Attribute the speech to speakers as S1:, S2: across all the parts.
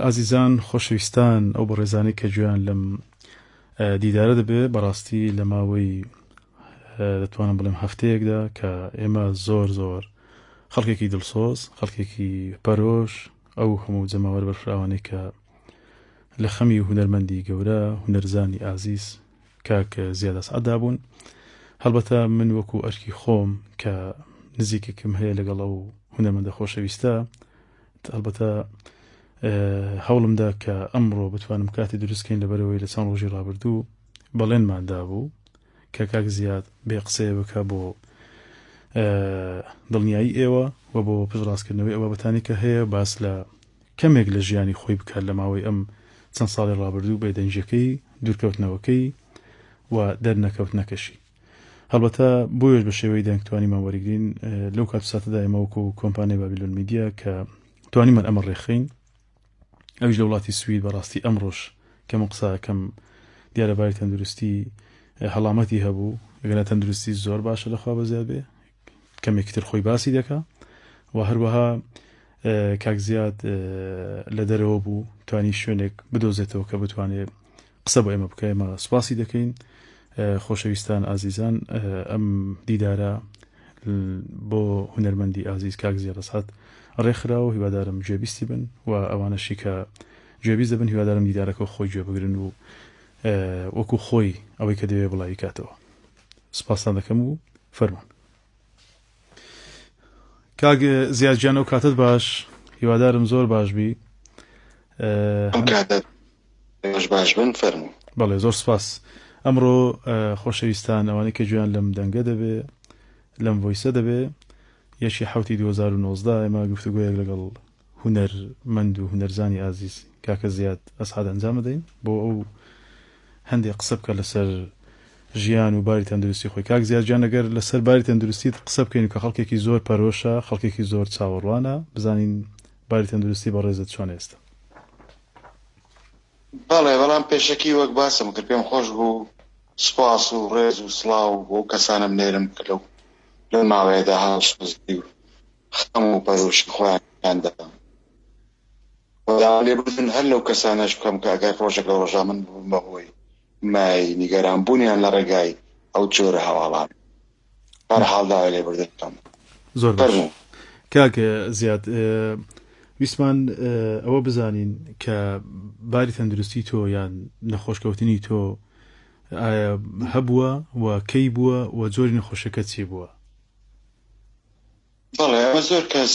S1: ئازیزان خۆشەویستان ئەو بەڕێزانەی کە گوێیان لەم دیدارە دەبێ بەڕاستی لە ماوەی دەتوانم بڵێم هەفتەیەکدا کە ئێمە زۆر زۆر خەڵکێکی دڵسۆز خەڵکێکی پەرۆش ئەو هەموو جەماوەر بەرفراوانەی کە لە خەمی هونەرمەندی گەورە هونەرزانی ئازیز کاک زیاد ئەسعەددا بوون هەڵبەتە من وەکو ئەرکی خۆم کە نزیکێکم هەیە لەگەڵ ئەو هونەرمەندە خۆشەویستە هەڵبەتە هەوڵمدا کە ئەمڕۆ بتوانم کاتی دروستکەین لەبەرەوەی لە چەند ڕۆژی ڕابردوو بەڵێنمان دابوو کە کاک زیاد بێ قسەیە بکە بۆ دڵنیایی ئێوە و بۆ پشتڕاستکردنەوەی ئەو بابەتانی کە هەیە باس لە کەمێک لە ژیانی خۆی بکات لە ماوەی ئەم چەند ساڵی ڕابردوو بێدەنگیەکەی دوورکەوتنەوەکەی و دەرنەکەوتنەکەشی هەڵبەتە بۆیەش بە شێوەی دەنگ توانیمان وەریگرین لەو کات و ساتەدا ئێمە وەکو کۆمپانیای بابیلۆن میدیا کە توانیمان ئەمە ڕێکخەین ئەویش لە وڵاتی سوید بەڕاستی ئەمڕۆش کە من قسەکەم دیارە باری تەندروستی هەڵامەتی هەبوو ئەگەر تەندروستی زۆر باشە لەخوا بەزیاد بێ کەمێکی تر خۆی باسی دەکا و هەروەها کاک زیاد لە دەرەوە بوو توانی شوێنێک بدۆزێتەوە کە بتوانێت قسە بۆ ئێمە بکە ئێمە سوپاسی دەکەین خۆشەویستان ئازیزان ئەم دیدارە بۆ هونەرمەندی ئازیز کاک زیاد ئەسعەد ڕێکخرا و هیوادارم گوێبیستی بن و ئەوانەشی کە گوێبیست دەبن هیوادارم دیدارەکە خۆی گوێ بگرن و وەکو خۆی ئەوەی کە دەوێ بڵاوی کاتەوە سپاستان دەکەم و فەرموون. کاک زیاد گیان ئەو کاتت باش هیوادارم زۆر باش بی.
S2: ئەم کاتت باش باش بن فەرموو.
S1: بەڵێ زۆر سپاس. ئەمڕۆ خۆشەویستان ئەوانەی کە گوێیان لەم دەنگە دەبێ لەم ڤۆیسە دەبێ یەکی حوتی 2019 ئێمە گفتوگۆیەک لەگەڵ هونەرمەند و هونەرزانی ئازیز کاکە زیاد ئەسعەد ئەنجام ئەدەین بۆ ئەو هەندێک قسە بکە لەسەر ژیان و باری تەندروستی خۆی کاک زیاد گیان ئەگەر لەسەر باری تەندروستیت قسە بکەین کە خەڵکێکی زۆر پەرۆشە خەڵکێکی زۆر چاوەڕوانە بزانین باری تەندروستی بەڕێزت چۆن ئێستا.
S2: بەڵێ بەڵام پێشەکی وەک باسم کرد پێم خۆش بوو سوپاس و ڕێز و سڵاو بۆ ئەو کەسانە بنێرم کە لەو لەو ماوەیەدا هاوسۆزی و خەم و پەرۆشی خۆیان دەدەم و داوا لێبوردن هەر لەو کەسانەش بکەم کە ئەگەر ڕۆژێک لە ڕۆژان من ببم بە هۆی مایەی نیگەران بوونیان لە ڕێگای ئەو جۆرە هەواڵانە. بەهەرحاڵ داوای لێبوردن بکەم.
S1: زۆر باش
S2: فەرموو.
S1: کاک زیاد ویستمان ئەوە بزانین کە باری تەندروستی تۆ یان نەخۆشکەوتنی تۆ ئایا هەبووە و کەی بووە و جۆری نەخۆشیەکە چی بووە؟
S2: بەڵێ ئەمە زۆر کەس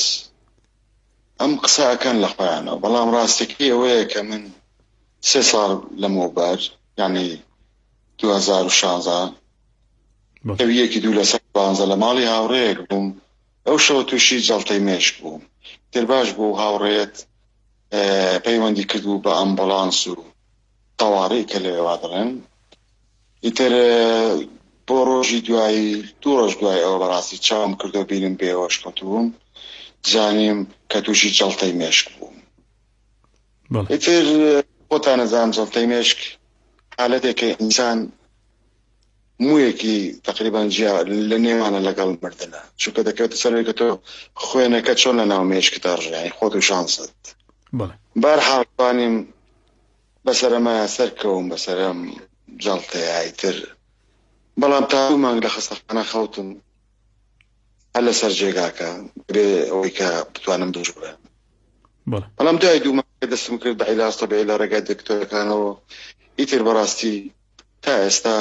S2: ئەم قسە ئەکەن لە خۆیانەوە بەڵام ڕاستەکەی ئەوەیە کە من سێ ساڵ لەمەوبەر یعنی 2016 شەویەکی دوو لەسەر دوانزە لە ماڵی هاوڕێیەک بووم ئەو شەوە تووشی جەڵتەی مێشک بووم تر باش بوو هاوڕێت پەیوەندی کردبوو بە ئەمبولانس و تەواڕی کە لەوێ وا دەڵێن ئیتر بۆ ڕۆژی دوایی دوو ڕۆژ دوای ئەوە بەڕاستی چاوم کردەوە بینم بێهۆش کەوتبووم زانیم کە تووشی جەڵتەی مێشک بووم ئیتر خۆتان ئەزان جەڵتەی مێشک حالەتێکە ئینسان مویەکی تقریبان جیا لە نێوانە لەگەڵ مردنە چونکە دەکەوێتە سەرەوەی کە تۆ خوێنەکە چۆن لە ناو مێشکتا ڕژانی خۆت و شانست بەرحاڵ توانیم بەسەرەمایە سەرکەوم بەسەرم جەڵتەیە ئیتر بەڵام تا دوو مانگ لە خەستەخانە خەوتم هەر لەسەر جێگاکە بێ ئەوەی کە بتوانم بجوڵێم بەڵام دوای دوو مانگ دەستم کرد بە عیلاج تەبیعی لە ڕێگای دکتۆرەکانەوە ئیتر بەڕاستی تا ئێستا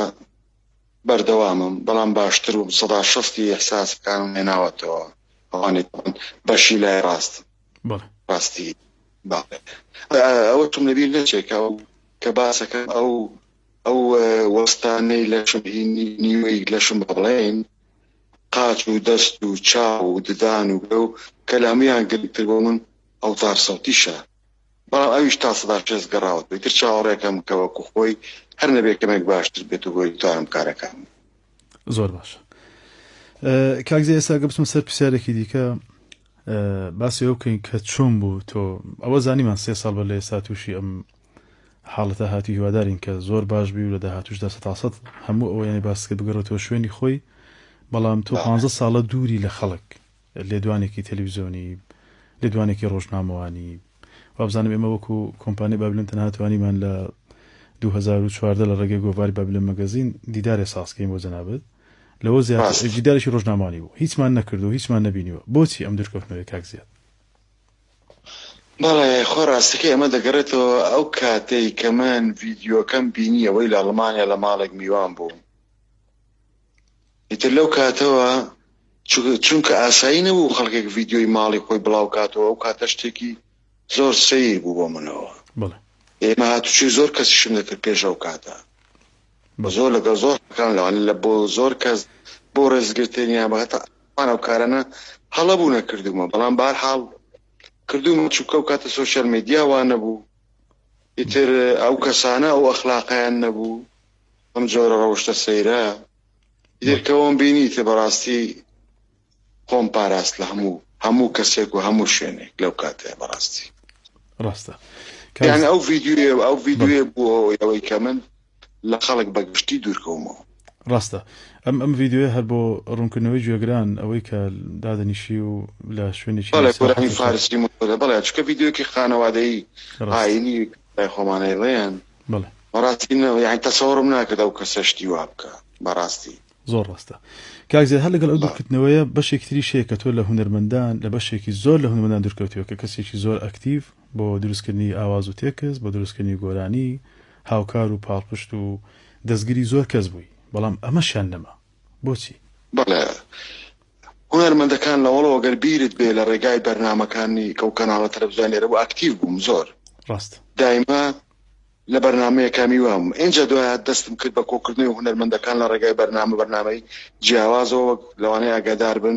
S2: بەردەوامم بەڵام باشتر و سەدا شەستی ئیحساسەکانم هێناوەتەوە ئەوانەی بەشی لای ڕاست ڕاستی بەڵێ ئەوەشم لەبیر نەچێت کە ئەو کە باسەکەم ئەو ئەو وەستانەی لەشم هی نیوەی لەشم بە بڵێین قاچ و دەست و چاو و ددان و گرە و کە لە هەموویان گرنگتر بۆ من ئەوتار سەوتیشە بەڵام ئەویش تا 60% گەڕاوەتەوە ئیتر چاوەڕێکەم کە وەکو خۆی هەر نەبێ کەمێک باشتر بێت و بۆی بتوانم کارەکانم
S1: زۆر باشە کاک زێ ئێستا گە بچمە سەر پرسیارێکی دیکە باسی ئەو بکەین کە چۆن بوو تۆ ئەوە زانیمان سێ ساڵ بەر لە ئێستا تووشی ئەم حاڵەتە هاتی هیوادارین کە زۆر باش بی و لە داهاتوشدا سەتاسەد هەموو ئەوە یانی باست کرد بگەڕێتەوە شوێنی خۆی بەڵام تۆ پانزە ساڵە دووری لە خەڵک لێدوانێکی تەلەڤیزیۆنی لێدوانێکی ڕۆژنامەوانی. وابزانم ئێمە وەکو کۆمپانیای بابلن تەنها توانیمان لە 2014 لە ڕێگەی گۆڤاری بابلن مەگەزین دیدارێ سازکەین بۆ جەنابت لەوە زیاتر
S2: ڕاست.
S1: دیدارێکی ڕۆژنامەوانی بوو هیچمان نەکرد و هیچمان نەبینیوە بۆچی ئەم دوورکەوتنەوەیە کاک زیاد؟
S2: بەڵێ خۆ ڕاستەکەی ئەمە دەگەڕێتەوە ئەو کاتەی کە من ڤیدیۆکەم بینی ئەوەی لە ئەڵمانیا لە ماڵێک میوان بووم ئیتر لەو کاتەوە چونکە ئاسایی نەبوو خەڵکێک ڤیدیۆی ماڵی خۆی بڵاو کاتەوە ئەو کاتە شتێکی زۆر سەیر بوو بۆ منەوە ئێمە هاتوچۆی زۆر کەسیشم دەکرد پێش ئەو کاتە زۆر لەگەڵ زۆر خەڵکان لەوانە لە بۆ زۆر کەس بۆ ڕێزگرتنیان بە هەتا ئەو کارانە هەڵە بوو نەکردوومە بەڵام بارحاڵ کردوومە چونکە ئەو کاتە سۆشیال میدیا وا نەبوو ئیتر ئەو کەسانە ئەو ئەخلاقیان نەبوو ئەم جۆرە ڕەوشتە سەیرە ئیتر کەوەم بینی تر بەڕاستی خۆم پاراست لە هەموو هەموو کەسێک و هەموو شوێنێک لەو کاتەیە بەڕاستی.
S1: ڕاستە
S2: یان ئەو ڤیدیۆیە ئەو ڤیدیۆیە بووە هۆی ئەوەی کە من لە خەڵک بە گشتی دوورکەومەوە.
S1: ڕاستە ئەم ئەم ڤیدیۆیە هەر بۆ ڕوونکردنەوەی گوێگران ئەوەی کە دادەنیشی و لە شوێنێکی
S2: بەڵێ گۆرانی فارسی مۆدە بەڵێ چونکە ڤیدیۆیەکی خانەوادەیی ئاینی لای خۆمانەیڵێن
S1: بەڵێ
S2: بەڕاستی یانی تەسەوڕم ناکرد ئەو کەسە شتی وا بکا بەڕاستی.
S1: زۆر ڕاستە کاک زیاد هەر لەگەڵ ئەو دوورکردنەوەیە بەشێکی تریش هەیە کە تۆ لە هونەرمەندان لە بەشێکی زۆر لە هونەرمەندان دوورکەوتیوە کە کەسێکی زۆر ئەکتیڤ بۆ دروستکردنی ئاواز و تێکست بۆ دروستکردنی گۆرانی هاوکار و پاڵپشت و دەستگری زۆر کەس بووی بەڵام ئەمەشیان نەما بۆچی؟
S2: بەڵێ
S1: هونەرمەندەکان
S2: لەوەڵەوە گەر بیرت بێ لە ڕێگای بەرنامەکانی کەو کەناڵە تەلەفزیۆن لێرە بوو ئەکتیڤ بووم زۆر
S1: ڕاست
S2: دایمە لە بەرنامەیەکا میوان بووم ئینجا دوایە دەستم کرد بە کۆکردنەوەی هونەرمەندەکان لە ڕێگای بەرنامە بەرنامەی جیاوازەوە وەک لەوانەیە ئاگادار بن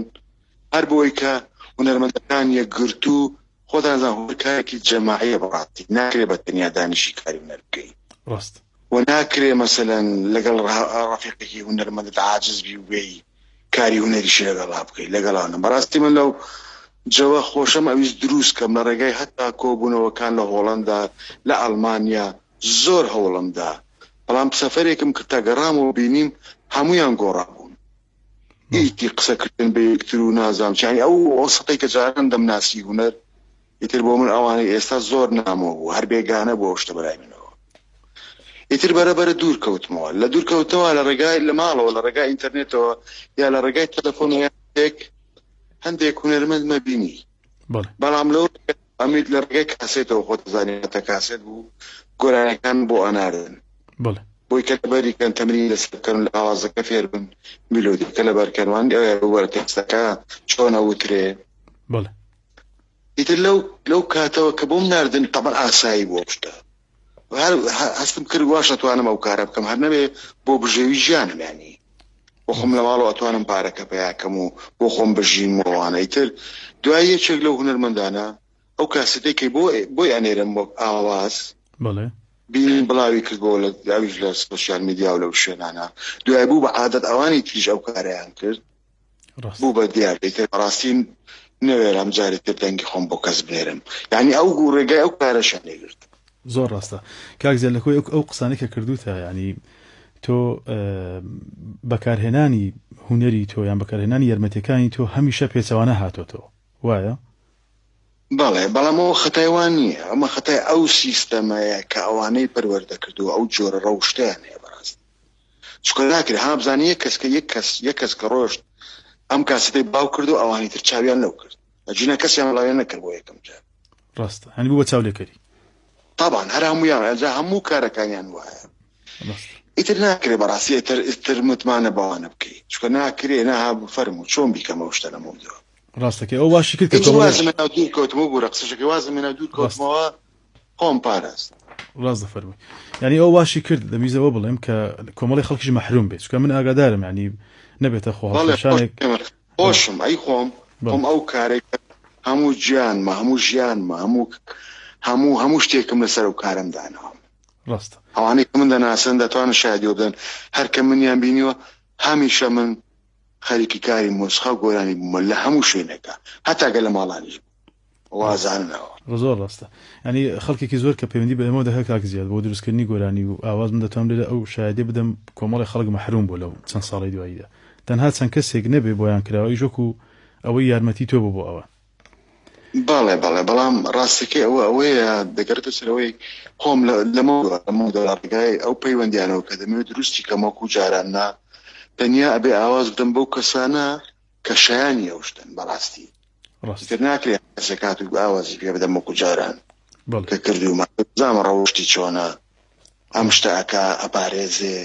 S2: هەر بۆی کە هونەرمەندەکان یەکگرتوو خۆتان زان هونەر کارێکی جەماعیە بەڕاستی ناکرێ بە تەنیا دانیشی کاری هونەر بکەی
S1: ڕاست.
S2: و ناکرێ مەسەلەن لەگەڵ ڕەفیقێکی هونەرمەندت عاجز بی و بێی کاری هونەریشی لەگەڵا بکەی لەگەڵانم بەڕاستی من لەو جەوە خۆشەم ئەویست دروست کەم لە ڕێگای هەتا کۆبوونەوەکان لە هۆڵەندا لە ئەڵمانیا زۆر هەوڵم دا بەڵام سەفەرێکم کرد تا گەڕامەوە بینیم هەموویان گۆڕابوون ئیتی قسەکردن بە یەکتر و نازانم چی یانی ئەو وەسەتەی کە جاران دەمناسی هونەر ئیتر بۆ من ئەوانەی ئێستا زۆر نامۆ بوو هەر بێگانە بوو ئەو شتە بەلای منەوە ئیتر بەرە بەرە دوور کەوتمەوە لە دوور کەوتنەوە لە ڕێگای لە ماڵەوە لە ڕێگای ئینتەرنێتەوە یا لە ڕێگای تەلەفۆنەوە یان هەندێک هونەرمەند مەبینی بەڵام لەو ئەمیت لە ڕێگای کاسێتەوە خۆت دەزانی کاتە کاسێت بوو گۆرانیەکان بۆ ئەناردن بۆی کە لەبەری کەن تەمرین لەسەر بکەن لە ئاوازەکە فێر بن میلۆدیەکە لەبەر کەن وان وەرە تێکستەکە چۆن ئەوترێ ئیتر لەو لەو کاتەوە کە بۆم ناردن تەبعەن ئاسایی بوو ئەو شتە هەر هەستم کرد واش ئەتوانم ئەو کارە بکەم هەر نەبێ بۆ بژێوی ژیانم یانی بۆ خۆم لە ماڵەوە ئەتوانم پارەکە پەیا کەم و بۆ خۆم بژیم و ئەوانە ئیتر دوای یەکێک لەو هونەرمەندانە ئەو کاسێتەی کە بۆ بۆی ئەنێرم وەک ئاواز
S1: بەڵێ
S2: بینیم بڵاوی کردبەوە لە ئەویش لە سۆشیال میدیا و لەو شوێنانە دوای بوو بە عادەت ئەوانی تریش ئەو کارەیان کرد بوو بە دیاردەی تر بەڕاستی نەوێرام جارێ تر دەنگی خۆم بۆ کەس بنێرم یعنی ئەو گو ڕێگای ئەو کارەشیان لێگرت.
S1: زۆر ڕاستە کاک زیاد لە کۆی ئەو قسانەی کە کردوتە یعنی تۆ بەکارهێنانی هونەری تۆ یان بەکارهێنانی یارمەتیەکانی تۆ هەمیشە پێچەوانە هاتۆتەوە وایە؟
S2: بەڵێ بەڵام ئەوە خەتای وان نییە ئەمە خەتای ئەو سیستەمەیە کە ئەوانەی پەروەردە کردووە ئەو جۆرە ڕەوشتەیان هەیە بەڕاستی چونکە ناکرێ ها بزانە یەک کەس کە یەک کەس یەک کەس کە ڕۆشت ئەم کاسەتەی باو کرد و ئەوانی تر چاویان لەو کرد ئەجینا کەسیان بڵاویان نەکرد بۆ یەکەم جار.
S1: ڕاستە هەنی بوو بە چاولێکەری.
S2: تابان هەر هەموویان ئەجا هەموو کارەکانیان وایە
S1: ڕاستە.
S2: ئیتر ناکرێ بەڕاستی ئیتر ئیتر متمانە بەوانە بکەی چونکە ناکرێ نا فەرموو چۆن بیکەم ئەو شتە لەمەودوا.
S1: ڕاستەکەی ئەو واشی کرد کە
S2: ئیتر
S1: کۆمەڵێک
S2: وازم هێنا و دوور کەوتمەوە بورە قسەشەکەی وازم هێنا و دوور
S1: ڕاستە.
S2: کەوتمەوە خۆم پاراست.
S1: ڕاست دەفەرمووی یعنی ئەو واشی کرد دەمیست ئەوە بڵێم کە کۆمەڵی خەڵکیش مەحروم بێت چونکە من ئاگادارم یعنی نەبێتە خۆ
S2: بەڵێ
S1: هەڵکێشانێک بەڵێ
S2: خۆشم ئەی خۆم
S1: بەڵێ
S2: خۆم ئەو کارەی کە هەموو گیانمە هەموو ژیانمە هەموو هەموو هەموو شتێکم لەسەر ئەو کارەم داناوە
S1: ڕاستە
S2: ئەوانەی کە من دەناسن دەتوانن شایدی بۆ بدەن هەر کە منیان بینیوە هەمیشە من خەریکی کاری مۆسیقا و گۆرانی بوومە لە هەموو شوێنێکا هەتا گەر لە ماڵانیش بووم. وازاننەوە.
S1: زۆر ڕاستە یانی خەڵکێکی زۆر کە پەیوەندی بە ئێمەوە دەکات کاک زیاد بۆ دروستکردنی گۆرانی و ئاواز من دەتوانم لێرە ئەو شایەدیە بدەم کۆمەڵی خەڵک مەحروم بوو لەو چەند ساڵەی دواییدا تەنها چەند کەسێک نەبێ بۆیان کراوە ئیش وەکو ئەوەی یارمەتی تۆ بوو بۆ ئەوان.
S2: بەڵێ بەڵێ بەڵام ڕاستەکەی ئەوە ئەوەیە دەگەڕێتە سەر ئەوەی خۆم لەمە لەمە لە ڕێگای ئەو پەیوەندیانەوە کە دەمەوێت دروستی کەم وەکو جاران نا تەنیا ئەبێ ئاواز بدەم بەو کەسانە کە شایانی ئەو شتەن بەڕاستی
S1: ڕاست
S2: تر ناکرێت کەسێک هات و ئاوازی پێ بدەم وەکو جاران
S1: بەڵێ
S2: کە کردوومە بزانم ڕەوشتی چۆنە ئەم شتە ئەکا ئەپارێزێ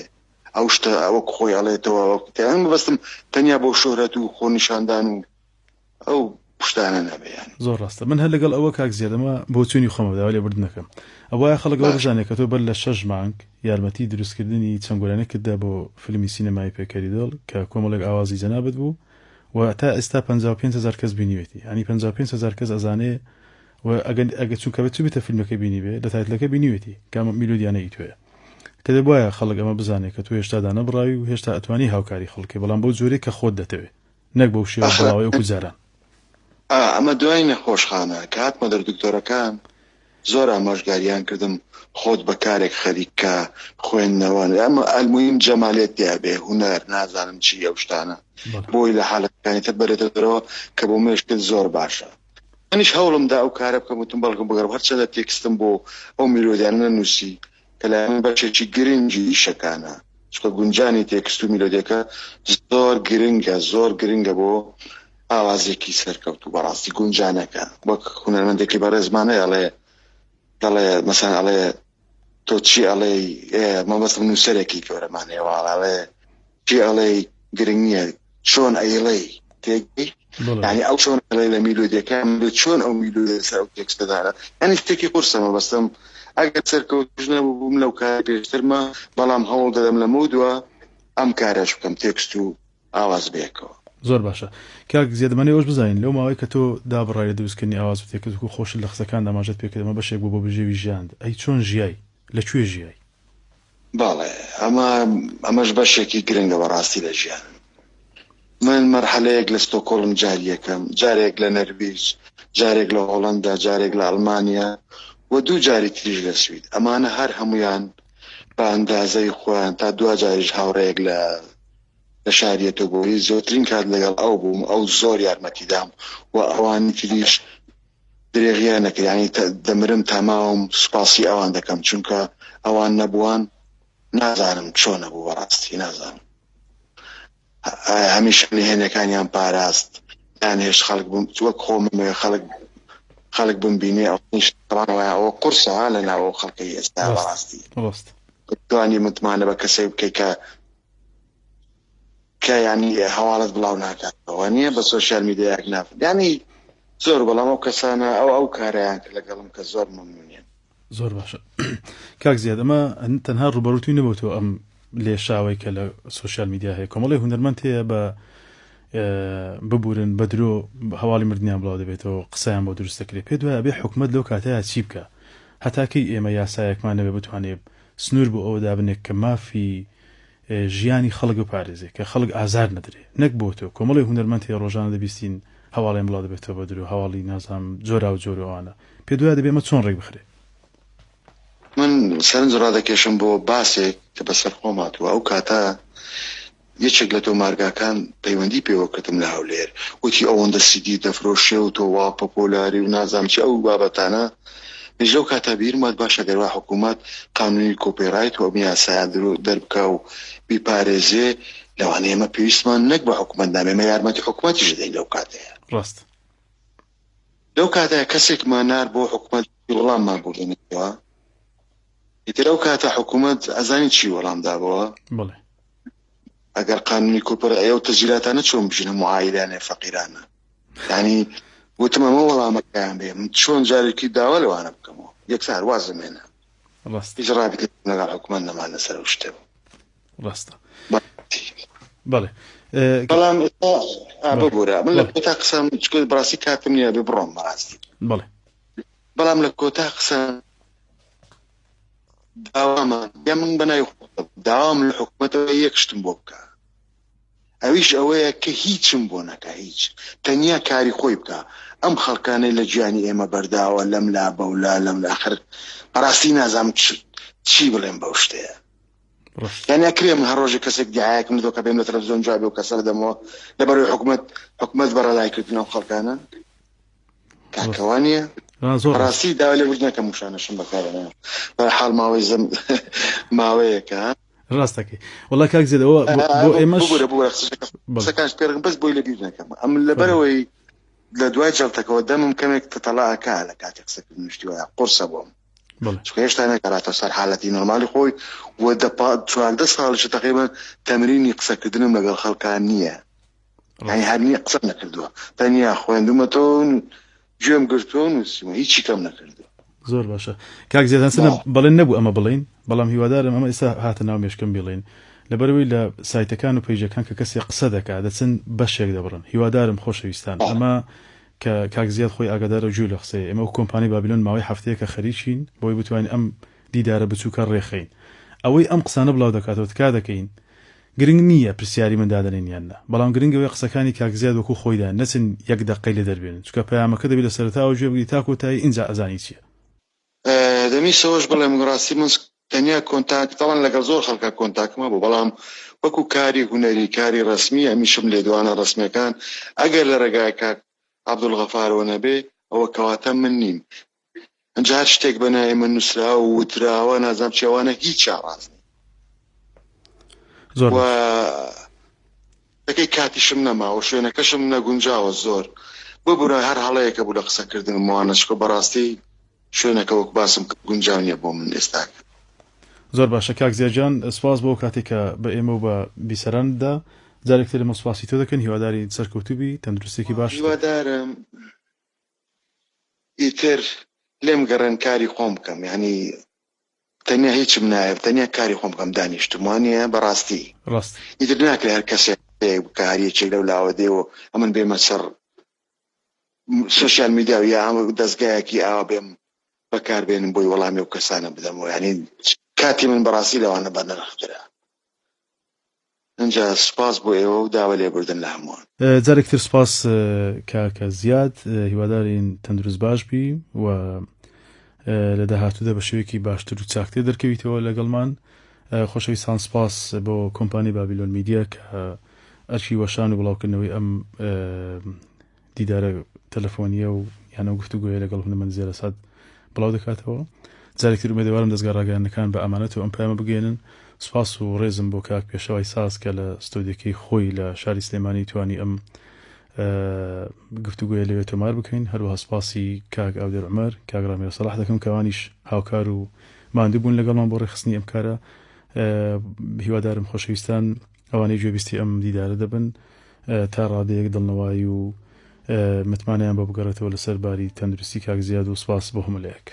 S2: ئەو شتە وەک خۆی ئەڵێتەوە وەک ئەم مەبەستم تەنیا بۆ شۆهرەت و خۆ نیشاندان و ئەو شتانە نەبێ یانی.
S1: زۆر ڕاستە من هەر لەگەڵ ئەوە کاک زیاد ئەمە بۆچوونی خۆمە داوای لێبوردن دەکەم ئەبوایە خەڵک ئەوە
S2: باشە.
S1: بزانێت کە تۆ بەر لە شەش مانگ یارمەتی دروستکردنی چەند گۆرانیەکت دا بۆ فیلمی سینەمایی پەیکەری دڵ کە کۆمەڵێک ئاوازی جەنابت بوو و تا ئێستا 55000 کەس بینیوێتی یانی 55000 کەس ئەزانێ و ئەگەر ئەگەر چونکە بێت چوبێتە فیلمەکە بینیبێ لە title ەکە بینیوێتی کە ئەمە میلۆدیانە ئی تۆیە کە دەبوایە خەڵک ئەمە بزانێت کە تۆ هێشتا دانەبڕاوی و هێشتا ئەتوانی هاوکاری خەڵکی بەڵام بەو جۆرەی کە خۆت دەتەوێ نەک بەو شێوە
S2: ئەخ
S1: بڵاوەی وەکو جاران.
S2: ئا ئەمە دوای نەخۆشخانە کە هاتمە دەر دکتۆرەکان زۆر ئامۆژگاریان کردم خۆت بە کارێک خەریک کە خوێندنەوە ئەمە ئەلموهیم جەمالێت تیا بێ هونەر نازانم چی ئەو شتانە
S1: بەڵێ.
S2: بۆی لە حالەتەکانی تر بەرێتە دەرەوە کە بۆ مێشکت زۆر باشە منیش هەوڵم دا ئەو کارە بکەم وتم بەڵکم بگەڕم هەرچەندە تێکستم بۆ ئەو میلۆدیانە نەنووسی کە لای من بەشێکی گرنگی ئیشەکانە چونکە گونجانی تێکست و میلۆدیەکە زۆر گرنگە زۆر گرنگە بۆ ئاوازێکی سەرکەوتوو بەڕاستی گونجانەکە وەک هونەرمەندێکی بەڕێزمان هەیە ئەڵێ دەڵێ مەسەن ئەڵێ تۆ چی ئەڵێی مەبەستم نووسەرێکی گەورەمان هەیە وا ئەڵێ چی ئەڵێی گرنگ نییە چۆن ئەیڵێی تێگەی یعنی ئەو چۆن ئەڵێ لە میلۆدیەکە چۆن ئەو میلۆدی لەسەر ئەو تێکستە دانا یعنی شتێکی قورسە مەبەستم ئەگەر سەرکەوتوش نەبووم لەو کاری پێشترمە بەڵام هەوڵ دەدەم لەمەو دوا ئەم کارەش بکەم تێکست و ئاواز بەیەکەوە.
S1: زۆر باشە کاک زیاد دەمانەوێ ئەوەش بزانین لەو ماوەی کە تۆ دابڕای لە دروستکردنی ئاواز و تێکست وەکو خۆشت لە قسەکاندا ئاماژەت پێکرد ئەمە بەشێک بوو بۆ بژێوی ژیانت ئەی چۆن ژیای؟ لە کوێ ژیای؟
S2: بەڵێ ئەمە ئەمەش بەشێکی گرنگە بەڕاستی لە ژیانم من مەرحەلەیەک لە ستۆکۆڵم جاری یەکەم جارێک لە نەرویج جارێک لە هۆڵەندا جارێک لە ئەڵمانیا و دوو جاری تریش لە سوید ئەمانە هەر هەمویان بە ئەندازەی خۆیان تا دوا جاریش هاوڕێیەک لە لە شاری یەتۆبۆری زۆرترین کات لەگەڵ ئەو بووم ئەو زۆر یارمەتی دام و ئەوانی تریش درێغیان نەکرد یانی دەمرم تا ماوم سوپاسی ئەوان دەکەم چونکە ئەوان نەبووان نازانم چۆن نەبوو بەڕاستی نازانم هەمیشە نهێنەکانیان پاراست نانهێشت خەڵک بم وەک خۆم خەڵک خەڵک بمبینێ ئەوانیش ئەوە قورسە لە ناو خەڵکی ئێستا بەڕاستی
S1: ڕاست
S2: توانی متمانە بە کەسێک بکەیت کە کە یانی هەواڵت بڵاو ناکاتەوە نییە بە سۆشیال میدیایەک ناف یانی زۆر بەڵام ئەو کەسانە ئەو ئەو کارەیان کرد لەگەڵم کە زۆر مەمنونیان.
S1: زۆر باشە کاک زیاد ئەمە تەنها ڕوبەڕووی نەبووتەوە ئەم لێشاوەی کە لە سۆشیال میدیا هەیە کۆمەڵی هونەرمەند هەیە بە ببورن بە درۆ هەواڵی مردنیان بڵاو دەبێتەوە قسەیان بۆ دروست دەکرێت پێ دوای ئەبێ حکومت لەو کاتەیە چی بکە هەتاکەی ئێمە یاسایەکمان نەبێ بتوانێت سنوور بۆ ئەوە دابنێت کە مافی ژیانی خەڵک بپارێزێ کە خەڵک ئازار نەدرێ نەک بۆ تۆ کۆمەڵی هونەرمەند هەیە ڕۆژانە دەبیستین هەواڵیان بڵاو دەبێتەوە بە درۆ هەواڵی نازانم جۆراو جۆر و ئەوانە پێت وایە دەبێ ئەمە چۆن ڕێک بخرێ؟
S2: من سەرنج ڕادەکێشم بۆ باسێک کە بەسەر خۆم هاتووە ئەو کاتە یەکێک لە تۆمارگاکان پەیوەندی پێوە کردم لە هەولێر وتی ئەوەندە سیدی دەفرۆشێ و تۆ وا پۆپۆلاری و نازانم چی ئەو بابەتانە منیش لەو کاتە بیرم هات باشە گەر وا حکوومەت قانوونی کۆپیڕایت و ئەم یاسایە دەربکا و بیپارێزێ لەوانەیە ئێمە پێویستمان نەک بە حکوومەت نابێ ئێمە یارمەتی حکوومەتیش دەدەین لەو کاتەیە.
S1: ڕاست.
S2: لەو کاتەیە کەسێکمان نارد بۆ حکوومەت وەڵاممان بۆ بێنێتەوە ئیتر ئەو کاتە حکوومەت ئەزانی چی وەڵام دابەوە؟
S1: بەڵێ.
S2: ئەگەر قانونی کۆپیڕایت ئەو تەسجیلاتانە چۆن بژین هەموو عائیلانێ فەقیرانە یانی وتم ئەمە وەڵامەکەیان بێ من چۆن جارێکی داوا لەوانە بکەمەوە یەکسەر وازم هێنا
S1: ڕاست
S2: هیچ ڕابتێکم لەگەڵ حکومەت نەما لەسەر ئەو شتە
S1: ڕاستە بەڵێ
S2: بەڵام ئێستا ببورە من لە کۆتا قسەم چونکە بەڕاستی کاتم نییە بێ بڕۆم بەڕاستی
S1: بەڵێ
S2: بەڵام لە کۆتا قسە داوامان یا من بەناوی خۆم داوام لە حکومەتەوە یەک شتم بۆ بکە ئەویش ئەوەیە کە هیچم بۆ نەکا هیچ تەنیا کاری خۆی بکا ئەم خەڵکانەی لە گیانی ئێمە بەرداوە لەم لا بەولا لەم لا ئاخر بەڕاستی نازانم چی بڵێم بەو شتەیە یعنی ئەکرێ من هەر ڕۆژێک کەسێک دیعایەکم لەدۆ کە بێم لە تەلەفزیۆن جوابی ئەو کەسە بدەمەوە لەبەرەوەی حکومەت حکومەت بەڕەلای کردن ئەو خەڵکانە. کاکە وانیە؟
S1: زۆر
S2: ڕاستی داوا لێ بردنە کەم وشانەشم بەکارهێنا بەرحاڵ ماوەی زم ماوەیەکە.
S1: ڕاستەکەی وەڵا کاک زێد ئەوە بۆ ئێمەش
S2: ببورە ببورە قسەکانش پێ بەس بۆی لەبیر نەکەم ئەم لەبەرەوەی لە دوای جەڵتەکەوە دەمم کەمێک تەتەڵا ئەکا لە کاتی قسەکردن شتی وایە قورسە بۆم چونکە هێشتا نەگەڕاتەوە سەر حالەتی نۆرمالی خۆی و دە 14 ساڵیشە تەقریبا تەمرینی قسەکردنم لەگەڵ خەڵکان نییە یانی هەر نییە قسەم نەکردووە تەنیا خوێندومەتەوە گوێم گرتووە و نووسیومە هیچی کەم نەکردووە.
S1: زۆر باشە کاک زیاد هەسنە بەڵێن نەبوو ئەمە بڵێین بەڵام هیوادارم ئەمە ئێستا هاتە ناو مێشکم بیڵێین لەبەرئەوەی لە سایتەکان و پەیجەکان کە کەسێک قسە دەکات دەچن بەشێک دەبڕن هیوادارم خۆشەویستان ئەمە کە کاک زیاد خۆی ئاگادارە و گوێی لە قسەیە ئێمە وەک کۆمپانیای بابیلۆن ماوەی هەفتەیەکە خەریکین بۆی بتوانین ئەم دیدارە بچووکە ڕێکخەین ئەوەی ئەم قسانە بڵاو دەکاتەوە تکا دەکەین گرنگ نییە پرسیاری من دادەنێن یان نا، بەڵام گرنگ ئەوەیە قسەکانی کاک زیاد وەکو خۆی دان، نەچن یەک دەقەی لێ دەربێنن، چونکە پەیامەکە دەبی لە سەرەتاوە گوێ بگری تا کۆتایی ئینجا ئەزانی چییە.
S2: دەمویست ئەوەش بڵێم ڕاستی من تەنیا کۆنتاک تەبعەن لەگەڵ زۆر خەڵکا کۆنتاکم هەبوو بەڵام وەکو کاری هونەری کاری ڕەسمی ئەمیشم لێدوانە ڕەسمیەکان ئەگەر لە ڕێگای کاک عەبدولغەفارەوە نەبێ ئەوە کەواتە من نیم ئەنجا هەر شتێک بە ناوی من نووسراوە و وتراوە نازانم چی ئەوانە هیچیان ڕاست نین
S1: زۆر
S2: و
S1: باش.
S2: دەکەی کاتیشم نەماوە شوێنەکەشم نەگونجاوە زۆر ببورە هەر هەڵەیەکە بوو لە قسەکردنم وانە چکە بەڕاستی شوێنەکە وەک باسم کرد گونجاو نییە بۆ من ئێستاکە.
S1: زۆر باشە کاک زیاد گیان سوپاس بۆ ئەو کاتەی کە بە ئێمە و بە بیسەرانت دا جارێک تر ئێمە سوپاسی تۆ دەکەین هیوادارین سەرکەوتوو بی تەندروستیەکی باشت هەبێ.
S2: هیوادارم ئیتر لێم گەڕێن کاری خۆم بکەم یانی تەنیا هیچم نایە تەنیا کاری خۆم بکەم دانیشتم وانیە بەڕاستی
S1: ڕاست.
S2: ئیتر ناکرێ هەر کەسێک بکا هەر یەکێک لەو لاوە دێ و ئەمن بێمە سەر سۆشیال میدیا و یا دەزگایەکی ئاوا بێم بەکار بێنم بۆی وەڵامی ئەو کەسانە بدەمەوە یانی کاتی من بەڕاستی لەوانە بەنرخترە. ئینجا سوپاس بۆ ئێوە و داوای لێبوردن لە هەمووان.
S1: جارێکی تر سوپاس کاکە زیاد هیوادارین تەندروست باش بی و لە داهاتوودا بە شێوەیەکی باشتر و چاکتر دەرکەویتەوە لەگەڵمان خۆشەویستان سوپاس بۆ کۆمپانی بابیلۆن میدیا کە ئەرکی وەشان و بڵاوکردنەوەی ئەم دیدارە تەلەفۆنییە و یان ئەو گفتوگۆیە لەگەڵ هونەرمەند زیاد ئەسعەد بڵاو دەکاتەوە. جارێکی تر ئومێدەوارم دەزگا ڕاگەیاندنەکان بە ئامانەتەوە ئەم پەیامە بگەیەنن. سوپاس و ڕێزم بۆ کاک پێشەوای ساز کە لە ستۆدیۆکەی خۆی لە شاری سلێمانی توانی ئەم گفتوگۆیە لەوێ تۆمار بکەین. هەروەها سوپاسی کاک ئاودێر عومەر، کاک ڕامیار سەڵاح دەکەم کە ئەوانیش هاوکار و ماندوو بوون لەگەڵمان بۆ ڕێکخستنی ئەم کارە. هیوادارم خۆشەویستان ئەوانەی گوێبیستی ئەم دیدارە دەبن تا ڕادەیەک دڵنەوایی و متمانەیان بۆ بگەڕێتەوە لەسەر باری تەندروستی کاک زیاد و سپاس بۆ هەموو لایەک.